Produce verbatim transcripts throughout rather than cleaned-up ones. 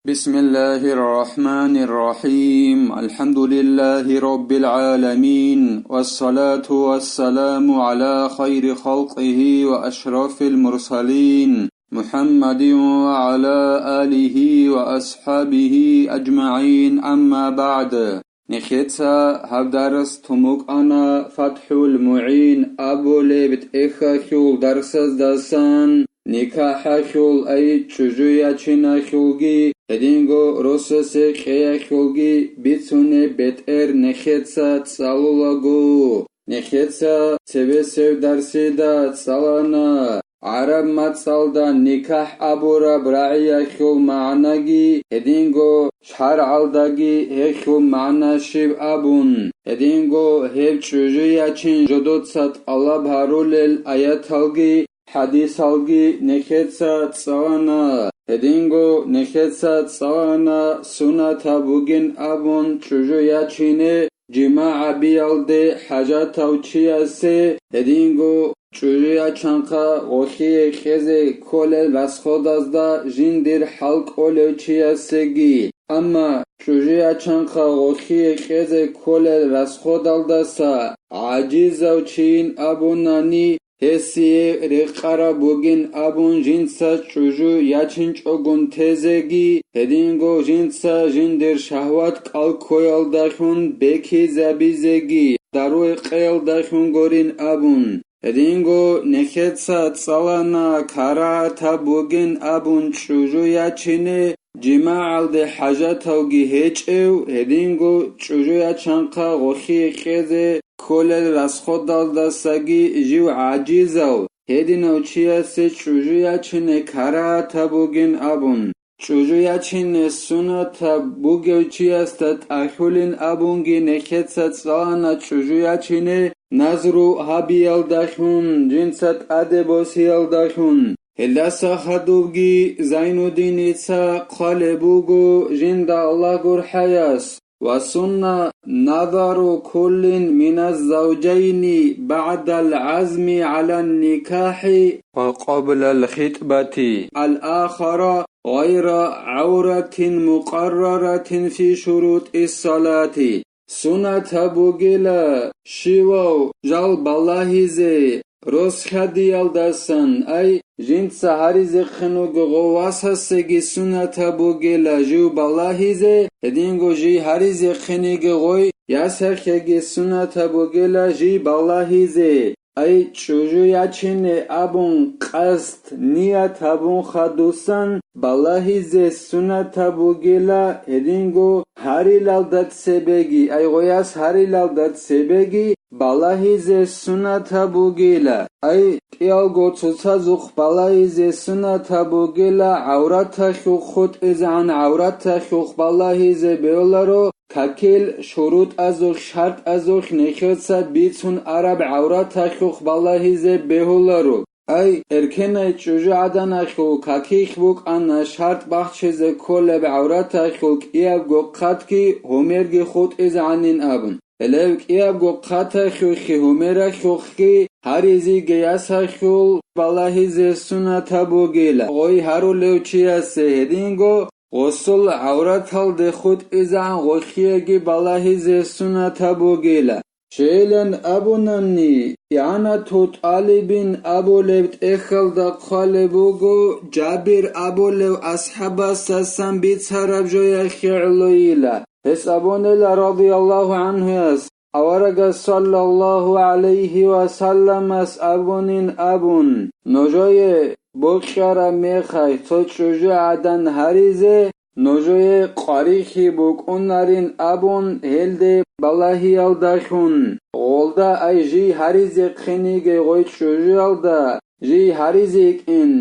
بسم الله الرحمن الرحيم. الحمد لله رب العالمين. والصلاة والسلام على خير خلقه وأشرف المرسلين، محمد وعلى آله وأصحابه أجمعين. أما بعد. Нехеца гьаб дарс тумукъана ФатхӀул МугӀин абулеб тӀехьалъул дарсаздасан, никахӀалъул, ай чӀужу ячиналъулги, гьединго росасе кьеялъулги бицунеб бетӀер нехеца цӀалулаго. Нехеца цебесеб дарсида цӀалана гӀараб мацӀалда никахӀ абураб рагӀиялъул магӀнаги, гьединго шаргӀалдаги гьелъул магӀна щиб абун, гьединго гьеб чӀужу ячин жодоца тӀалаб гьарулел аяталги, хӀадисалги нехеца цӀалана, гьединго нехеца цӀалана сунатаб бугин абун чӀужу ячине жимагӀ гьабиялде хӀажатав чиясе, гьединго чӀужу ячанхъа гъолъие кьезе кколел расходазда жиндир хӀал кӀолев чиясеги. Амма чӀужу ячанхъа гъолъие кьезе кколел расходалдаса гӀажизав чийин абунани, гьесие рекъараб бугин абун жинца чӀужу ячинчӀогун тезеги, гьединго жинца жиндир шагьват кӀал ккоялдалъун бекизабизеги, дару-гӀекъеялдалъун гурин абун, гьединго нехеца цӀалана карагьатаб бугин абун чӀужу ячине, жимагӀалде хӀажатавги гьечӀев, гьединго чӀужу ячанхъа гъолъие кьезе кколел расходалдасаги жив гӀажизав, гьединав чиясе чӀужу ячине карагьатаб бугин абун. ЧӀужу ячине сунатаб бугев чиясда тӀахьулин абунги нехеца цӀалана чӀужу ячине назру гьабиялдалъун, жинца тӀаде босиялдалъун. Гьелдаса хадубги Зайнуддиница хъвалеб буго жинда Аллагь гурхӀаяс: «Ва сунна назару куллин миназ завжайни багӀдал гӀазми гӀалан никахӀи ва къаблал хитӀбати ал-ахара гъайра гӀавратин мукъарраратин фи шурутӀи салати». Сунатаб бугила щивав жал балагьизе, рос хьадиялдасан, ай, жинца гьаризехъин вуго гъов васасеги сунатаб бугила жив балагьизе, гьединго жий гьаризехъиниги гъой ясахъеги сунатаб бугила жий балагьизе. Ай, чӀужу ячине абун къасд, ният гьабун хадусан балагьизе сунатаб бугила, гьединго гьарилалда цебеги, ай, гъояс гьарилалда цебеги балагьизе сунатаб бугила. Ай, кӀиялго цоцазухъ балагьизе сунатаб бугила, гӀавраталъухъ хутӀизегӀан гӀавраталъухъ балагьизе бегьуларо, какил шурутӀазулъ, шартӀазулъ нехеца бицун араб гӀавраталъухъ балагьизе бегьуларо. Ай, эркенай чӀужугӀаданалъул какихъ букӀана шартӀ бахчизе кколеб гӀавраталъул кӀиябго хъатги гьумерги хутӀизегӀанин абун. Гьелев кӀиябго хъаталъухъги гьумералъухъги гьаризеги ясалъул балагьизе сунатаб бугила, гъой гьарулев чиясе гьединго гъосул гӀавраталде хутӀизегӀан гъолъиеги балагьизе сунатаб бугила. Щайилан абунани, ИгӀанату тӀалибин абулеб тӀехьалда хъвалеб буго Жабир абулев асхӀабасдасан бицараб жоялъе гӀолойила. Гьес абунила радияллагьу гӀанхуяс, аварагас саллаллагьу гӀалайгьи ва салламас абунин абун: «Нужее бокьараб мехалъ цо чӀужугӀадан гьаризе, нужее къварилъи букӀунарин», — абун, гьелде балагьиялдалъун, гъолда ай жий гьаризехъиниги гъой чӀужуялда, жий гьаризе йикӀин,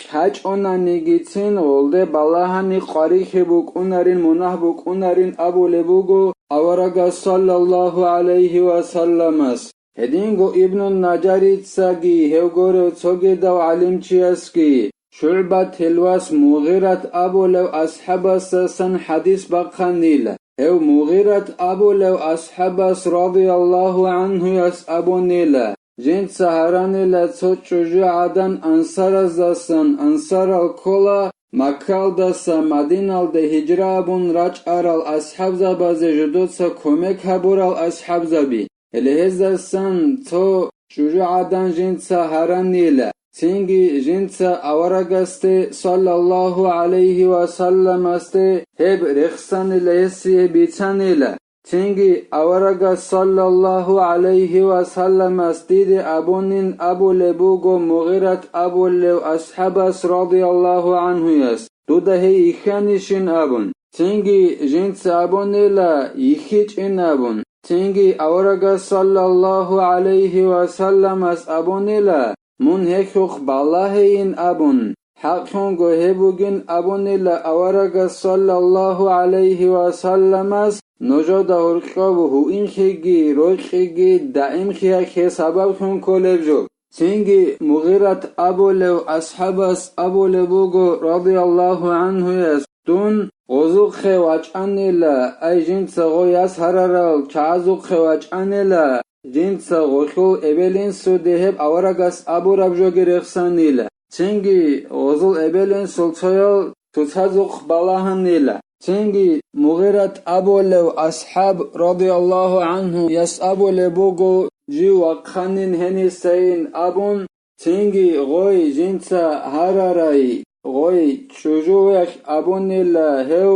лъачӀунанигицин гъолде балагьани къварилъи букӀунарин, мунагь букӀунарин абулеб буго аварагас саллаллагьу гӀалайгьи ва салламас. Гьединго Ибнун Нажарицаги гьев гурев цогидав гӀалимчиясги, ШугӀбатил вас Мугъират абулев асхӀабасдасан хӀадис бахъанила. Гьев Мугъират абулев асхӀабас радияллагьу гӀанхуяс абунила: «Жинца гьаранила цо чӀужугӀадан ансараздасан, ансарал ккола Маккалдаса Мадиналде гьижра абун рачӀарал асхӀабзабазе жидеца кумек гьабурал асхӀабзаби. Гьеле гьездасан цо чӀужугӀадан жинца гьаранила, цинги жинца аварагасде, саллаллагьу гӀалайгьи ва салламасде, гьеб рехсанила, гьесие бицанила. Цинги аварагас, саллаллагьу гӀалайгьи ва салламас, диде абунин абулеб буго МугъиратӀ абулев асхӀабас, радияллагьу гӀанхуяс, дуда гьей йихьанищин абун. Цинги жинца абунила йихьичӀин абун. Цинги аварагас, саллаллагьу гӀалайгьи ва салламас, абунила, мун гьехьухъ балагьейин абун. ХӀакълъунго гьеб бугин абунила аварагас, саллаллагьу гӀалайгьи ва салламас, нужеда гьоркьоб гьуинлъиги, рокьиги, даимлъиялъе сабаблъун кколеб жо. Цинги МугъиратӀ абулев асхӀабас абулеб буго, радияллагьу гӀанхуяс, дун гъозухъе вачӀанила, ай жинца гъой яс гьарарал чагӀазухъе вачӀанила, жинца гъолъул эбел-инсуде гьеб аварагас абураб жоги рехсанила. Цинги гъозул эбел-инсул цоял цоцазухъ балагьанила. Цинги МугъиратӀ абулев асхӀаб, радияллагьу гӀанхуяс, абулеб буго, жив вахъанин гьенисайин абун, цинги гъой жинца гьарарай, гъой чӀужуялъ абунила гьев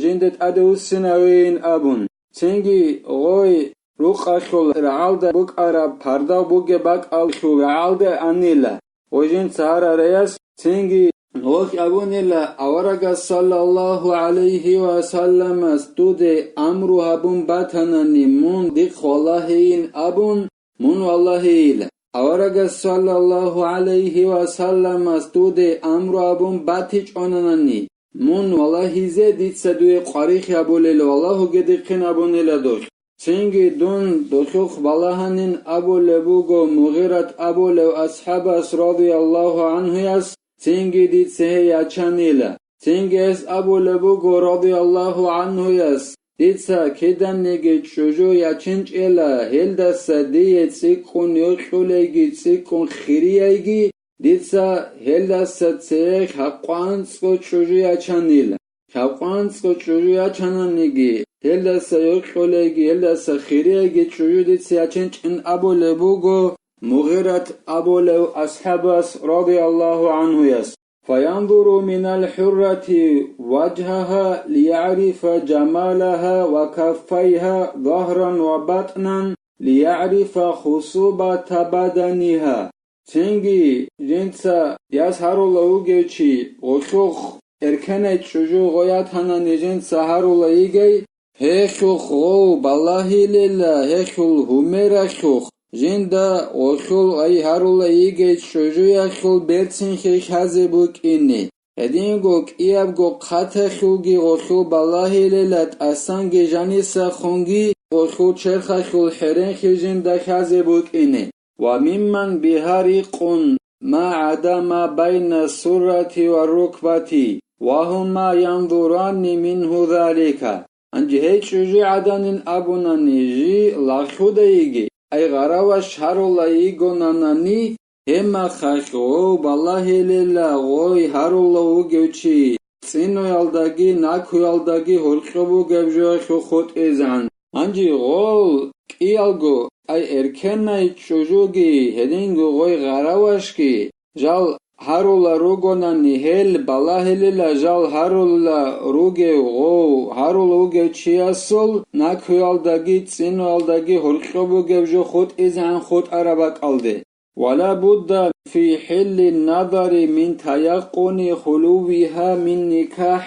жинде тӀаде вуссинавейин абун. Цинги гъой рукъалъул рагӀалда букӀараб пардав бугеб бакӀалъул рагӀалде анила. Гъой жинца гьарараяс цинги гъолъ абунила, аварагас, саллаллагьу гӀалайгьи ва салламас, дуде амру гьабун батанани, мун дихъ валагьейин абун, мун валагьейила. Аварагас, саллаллагьу гӀалайгьи ва салламас, дуде амру абун батичӀонанани, мун валагьизе дица дуе къварихъ гьабулел, валагьуге дихъин абунила дулъ. Цинги дун дулъухъ балагьанин абулеб буго МугъиратӀ абулев асхӀабас, радияллагьу гӀанхуяс, цинги дица гьей ячанила. Цинги гьес абулеб буго, радияллагьу гӀанхуяс, дица киданиги чӀужу ячинчӀела, гьелдаса дие цӀикӀкӀун йокьулейги цӀикӀкӀун хирияйги, дица гьелдаса цее лъабкъванцӀго чӀужу ячанила. ЛъабкъванцӀго чӀужу ячананиги, гьелдаса йокьулейги, гьелдаса хирияйги чӀужу дица ячинчӀин абулеб буго МугъиратӀ абулев асхӀабас, радияллагьу гӀанхуяс. فينظر من الحرة وجهها ليعرف جمالها وكفيها ظهرا وبطنا ليعرف خصوبة بدنها. Цинги жинца яс гьарула вугев чи гъолъухъ эркенай чӀужу гъой ятанани жинца гьарула йигей, гьелъухъ гъов балагьилела, гьелъул гьумералъухъ жинда гъолъул ай гьарула йигей чӀужуялъул берцинлъи лъазе букӀине. Гьединго кӀиябго хъаталъулги гъолъул балагьилела, тӀасанги жанисахунги гъолъул черхалъул хӀеренлъи жинда лъазе букӀине. وممن بها رق ما عدا ما بين السرة والركبة، وهما ينظران منه ذلك. Гьанже гьей чӀужугӀаданин абунани жи лагълъуда йиги, ай гъараваш гьарула йигонанани, гьебмахалъ гъов балагьилела гъой гьарула вугев чи, цӀинуялдаги накуялдаги гьоркьоб бугеб жоялъул хутӀизегӀан. Гьанже гъол кӀиялго, ай эркенай чӀужуги, гьединго гъой гъаравашги, жал гьарула ругонани, гьел балагьилела жал гьарула ругев гъов, гьарула вугев чиясул накуялдаги цӀинуялдаги гьоркьоб бугеб жо хутӀизегӀан хутӀараб бакӀалде. ولا بد في حل النظر من تيقن خلوها من نكاح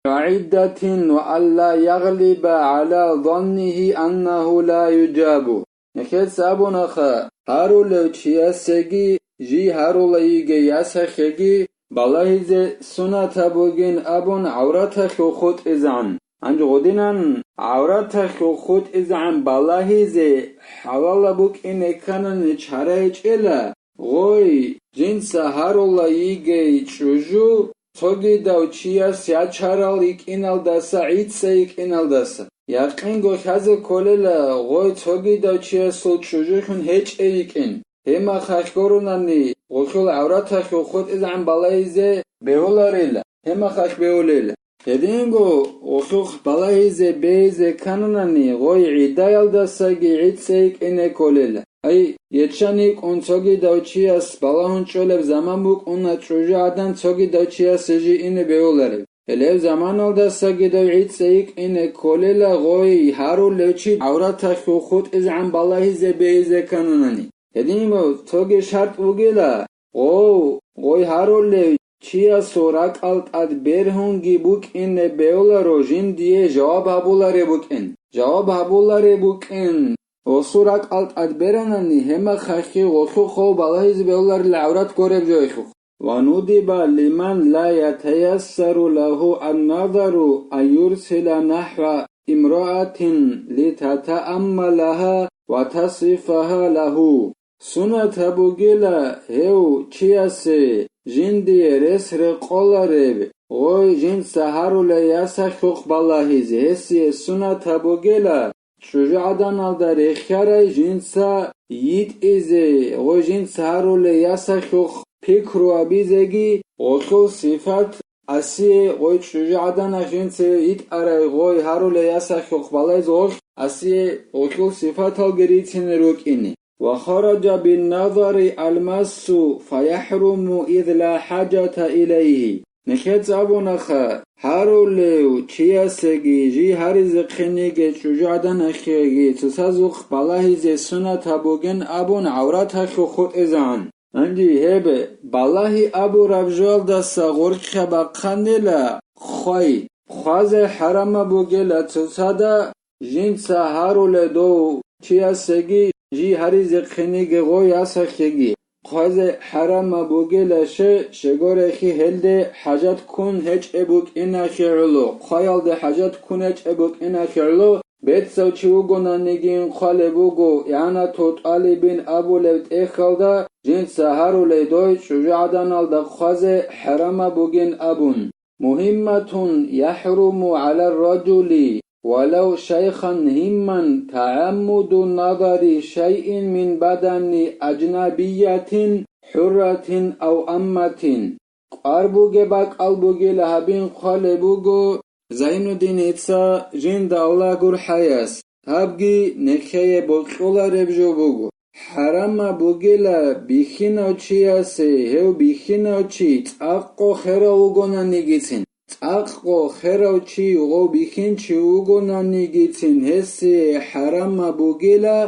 وعدة وألا يغلب على ظنه أنه لا يجاب. Нехеца абунаха, гьарулев чиясеги, жий гьарула йигей ясахъеги, балагьизе сунатаб бугин абун гӀавраталъул хутӀизегӀан. Гьанже гъудинан гӀавраталъул хутӀизегӀан балагьизе хӀалалаб букӀине кканани чара гьечӀела, гъой, жинца гьарула йигей чӀужу, цогидав чияс ячарал йикӀиналдаса, гӀицӀа йикӀиналдаса. Якъинго лъазе кколела гъой цогидав чиясул чӀужулъун гьечӀей йикӀин. Гьебмахалъ гуронани, гъолъул гӀавраталъул хутӀизегӀан балагьизе бегьуларила. гьемахалъ бегьулел. Гьединго гъолъухъ балагьизе бегьизе ккананани, гъой гӀидаялдасаги гӀицӀцӀей кӀине кколел. Ай, еччан йикӀун цогидав чияс балагьун чӀолеб заман букӀуна чӀужугӀадан цогидав чиясе жи ине бегьулареб. Гьелев заманалдасаги дов гӀицӀцӀей йикӀине кколела гъой гьарулев чи гӀавраталъул хутӀизегӀан балагьизе бегьизе ккананани. Гьединго цоги шартӀ бугела, гъов, гъой гьарулев чиясул ракӀал тӀад бергьунги букӀине бегьуларо жиндие жаваб гьабулареб букӀин. Жаваб гьабулареб букӀин, гъосул ракӀал тӀад беранани, гьемахалъги гъолъухъ гъов балагьизе бегьуларила гӀаврат гуреб жоялъухъ. ونودب لمن لا يتيسر له النظر أن يرسل نحو امرأة لتتأملها وتصفها له. Сунат гьабугела гьев чиясе жиндие рес рекъолареб, гъой жинца гьарулей ясалъухъ балагьизе, гьесие сунат гьабугела, чӀужугӀаданалда рехьарай жинца йитӀизе, гъой жинца гьарулей ясалъухъ пикру абизеги, гъолъул сифат асие, гъой чӀужугӀаданах жинца йитӀарай гъой гьарулей ясалъухъ балагьизе гъолъ асие гъолъул сифаталги рицине рукӀине. وخرج بالنظر المس فيحرم إذ لا حاجة إليه. Нехеца абунаха, гьарулев чиясеги жий гьаризе хъениге чӀужугӀаданахъеги цоцазухъ балагьизе сунат гьабугин абун гӀавраталъул хутӀизегӀан. Гьанже гьеб балагьи абураб жоялдаса гъоркьа бахъанила хъвай, хъвазе хӀарамаб бугела цоцада жинца гьаруле дов чиясеги жий гьаризе хъениге гъой ясахъеги, хъвазе хӀарамаб бугела ше, щегорехи гьелде хӀажат ккун гьечӀеб букӀинахъе гӀоло, хъваялде хӀажат ккун гьечӀеб букӀинахъе гӀоло, бецав чи вугонаниги хъвалеб буго, игӀанатул тӀалибин абулеб тӀехьалда, жинца гьарулей дой чӀужугӀаданалда хъвазе хӀарамаб бугин абун. مهمة يحرم على الرجل ولو شيخا همّا تعمد نظر شيء من بدن أجنبية حرة أو أمة. Квар бугеб бакӀал бугила гьабин хъвалеб буго Зайнуддиница жинда Аллагь гурхӀаяс, гьабги нехее бокьулареб жо буго. ХӀарамаб бугила бихьинав чиясе гьев бихьинав чи цӀакъго херав вугонанигицин. ЦӀакъго херав чи гъов бихьинчи вугонанигицин гьесие хӀарамаб бугила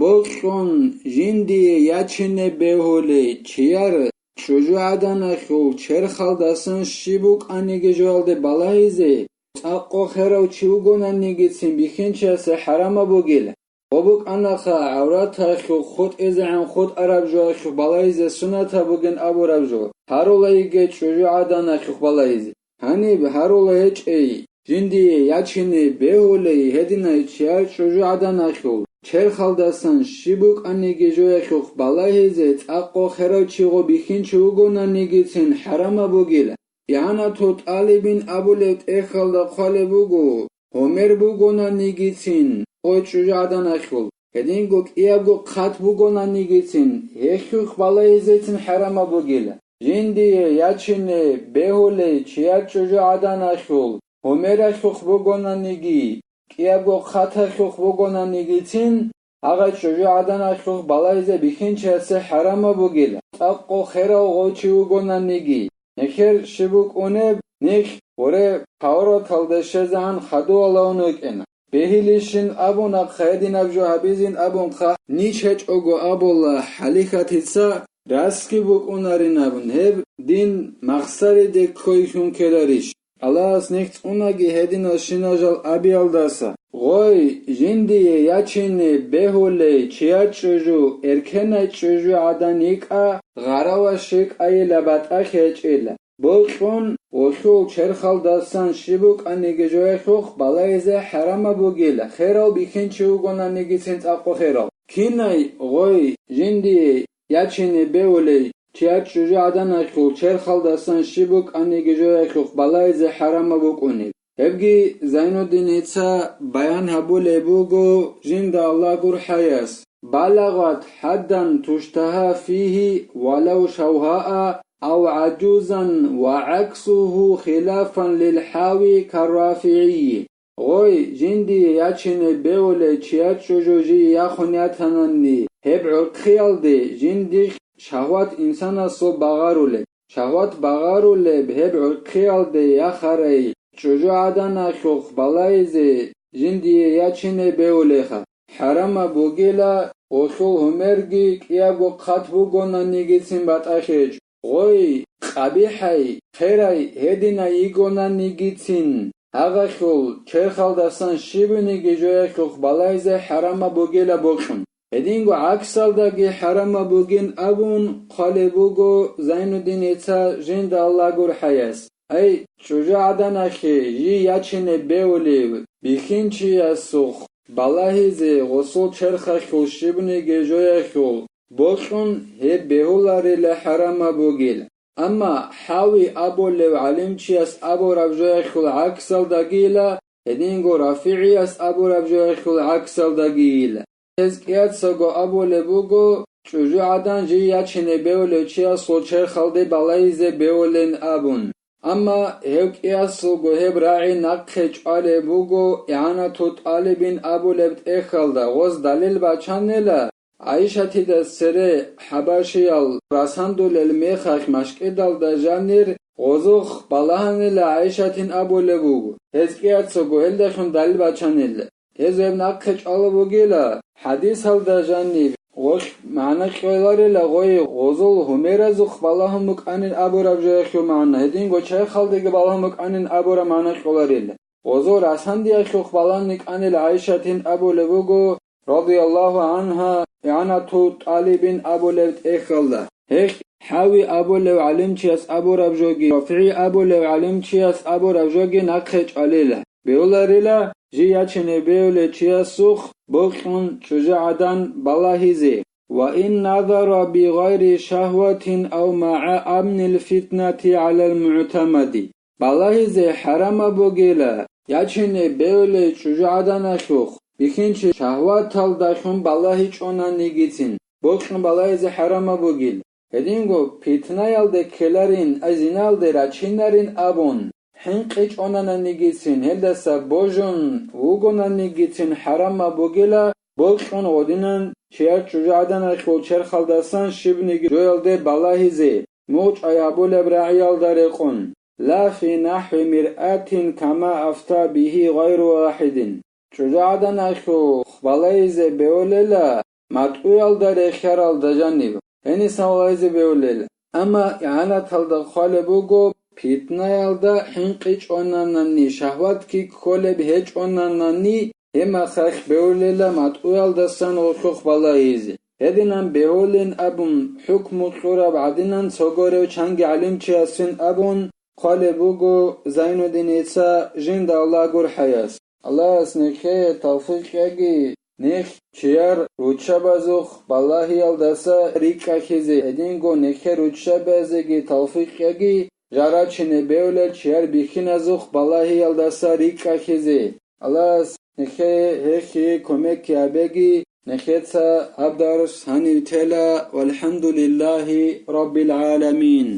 бокьун жиндие ячине бегьулей чияр чӀужугӀаданалъул черхалдасан щиб букӀаниги жоялде балагьизе, цӀакъго херав чи вугонанигицин бихьинчиясе хӀарамаб бугила. Гъо букӀанаха гӀавраталъул хутӀизегӀан хутӀараб жоялъухъ балагьизе сунатаб бугин абураб жо, гьарула йигей чӀужугӀаданалъухъ балагьизе. Гьаниб гьарула гьечӀей, жиндие ячине бегьулей гьединай чияр чӀужугӀаданалъул черхалдасан щиб букӀаниги жоялъухъ балагьизе цӀакъго херав чи гъо бихьинчи вугонанигицин хӀарамаб бугила. ИгӀанатул тӀалибин абулеб тӀехьалда хъвалеб буго, гьумер бугонанигицин гъой чӀужугӀаданалъул, гьединго кӀиябго хъат бугонанигицин, гьелъухъ балагьизецин хӀарамаб бугила. Жиндие ячине бегьулей чияр чӀужугӀаданалъул, гьумералъухъ бугонаниги, кӀиябго хъаталъухъ бугонанигицин, гьагъай чӀужугӀаданалъухъ балагьизе бихьинчиясе хӀарамаб бугила, цӀакъго херав гъов чи вугонаниги. Нехер щиб букӀунеб, нилъ гъуре павроталда щезегӀан хадув вукӀана. Бегьилищин абуна, хъайдинаб жо гьабизин абунха, нич гьечӀого абула хӀалихьатица, расги букӀунарин абун, гьеб дин махсариде ккойхьун ккеларищ? Аллагьас нилъ цӀунаги гьединалщинал жал абиялдаса. Гъой, жиндие ячине бегьулей чияр чӀужу, эркенай чӀужугӀадан йикӀа, гъараваш йикӀайила батӀа хечӀила. Бокьун, гъолъул черхалдасан щиб букӀаниги жоялъухъ балагьизе хӀарамаб бугила, херав бихьинчи вугонанигицин цӀакъго херав. Кинай, гъой, жиндие ячине бегьулей чияр чӀужугӀаданалъул черхалдасан щиб букӀаниги жоялъухъ балагьизе хӀарамаб букӀунеб. Гьебги Зайнуддиница баян гьабулеб буго жинда Аллагь гурхӀаяс: «بلغت حدًّا تشتهى فيه ولو شوهاء أو عجوزا وعكسه خلافا للحاوي كالرافعي. Гъой, жиндие ячине бевулей чияр чӀужу жий яхун ятананни, гьеб гӀурхъиялде жиндихъ шагьват инсанасул багъарулеб, шагьват багъарулеб гьеб гӀурхъиялде яхарай чӀужу гӀаданалъухъ балагьизе жиндие ячине бевулеха, хӀарамаб бугила, гъолъул гьумерги кӀиябго хъат бугонанигицин батӀа хечӀо. Гъой, къабихӀай, херай гьединай йигонанигицин, гьагъалъул черхалдасан щибниги жоялъухъ балагьизе хӀарамаб бугила бокьун. Гьединго гӀаксалдаги хӀарамаб бугин абун хъвалеб буго Зайнуддиница жинда Аллагь гурхӀаяс. Ай, чӀужугӀаданалъе жий ячине бевулев бихьинчиясухъ балагьизе гъосул черхалъул щибниги жоялъул бокьун гьеб бегьуларила хӀарамаб бугил. Амма ХӀави абулев гӀалимчияс абураб жоялъул гӀаксалдагийила, гьединго РафигӀияс абураб жоялъул гӀаксалдагийила. Гьез кӀияцаго абулеб буго, чӀужугӀадан жий ячине бевулев чиясул черхалде балагьизе бевулин абун. Амма гьев кӀиясулго гьеб рагӀи нахъе чӀвалеб буго ИгӀанату ТӀалибин абулеб тӀехьалда, гъоз далил бачанила, ГӀайшатида цере хӀабашиял расандулел мехалъ машкӀидалда жанир гъозухъ балагьанила ГӀайшатин абулеб буго, гьез кӀияцаго гьелдалъун далил бачанила. Гьез гьеб нахъе чӀвалеб бугила, хӀадисалда жаниб гъолъ магӀна кьоларила гъой гъозул гьумеразухъ балагьун букӀанин абураб жоялъул магӀна, гьединго черхалдеги балагьун букӀанин абураб магӀна кьоларила. Гъозул расандиялъухъ балагьун йикӀанил ГӀайшатин абулеб буго, радияллагьу гӀангьа, ИгӀанату ТӀалибин абулеб тӀехьалда. Гьелъ ХӀави абулев гӀалимчияс абураб жоги, РафигӀи абулев гӀалимчияс абураб жоги нахъе чӀвалила. Бегьуларила, жий ячине бевулев чиясухъ бокьун чӀужугӀадан балагьизе. وإن نظر بغير شهوة أو مع أمن الفتنة على المعتمد. Балагьизе хӀарамаб бугила, ячине бевулей чӀужугӀаданалъухъ, бихьинчи шагьваталдалъун балагьичӀонанигицин, бокьун балагьизе хӀарамаб бугил. Гьединго питнаялде ккеларин, ай зиналде рачинарин абун, хӀинкъичӀонананигицин, гьелдаса божун вугонанигицин хӀарамаб бугила, бокьун гъодинан чияр чӀужугӀаданалъул черхалдасан щибниги жоялде балагьизе, мугъчӀвай гьабулеб рагӀиялда рекъон. لا في نحو مرآة كما أفتى به غير واحد. ЧӀужугӀаданалъухъ балагьизе бевулела матӀуялда рехьаралда жаниб, гьенисан балагьизе бевулел. Амма игӀанаталда хъвалеб буго, питнаялда хӀинкъичӀонанани, шагьватги кколеб гьечӀонанани, гьеб мехалъ бевулела матӀуялдасан гъолъухъ балагьизе. Гьединан бегьулин абун, хӀукму кьураб гӀадинан цогорев чанги гӀалимчиясин абун хъвалеб буго Зайнуддиница жинда Аллагь гурхӀаяс. Аллагьас нехее тавфикъ кьеги, нех чияр руччабазухъ балагьиялдаса рикӀкӀахьизе, гьединго нехер руччабазеги тавфикъ кьеги, жий рачине бевулел чияр бихьиназухъ балагьиялдаса рикӀкӀахьизе. Аллагьас нехее гьехие кумекги гьабеги, нехеца гьаб дарс гьанив тела, валхӀамдулиллагьи раббил гӀаламин.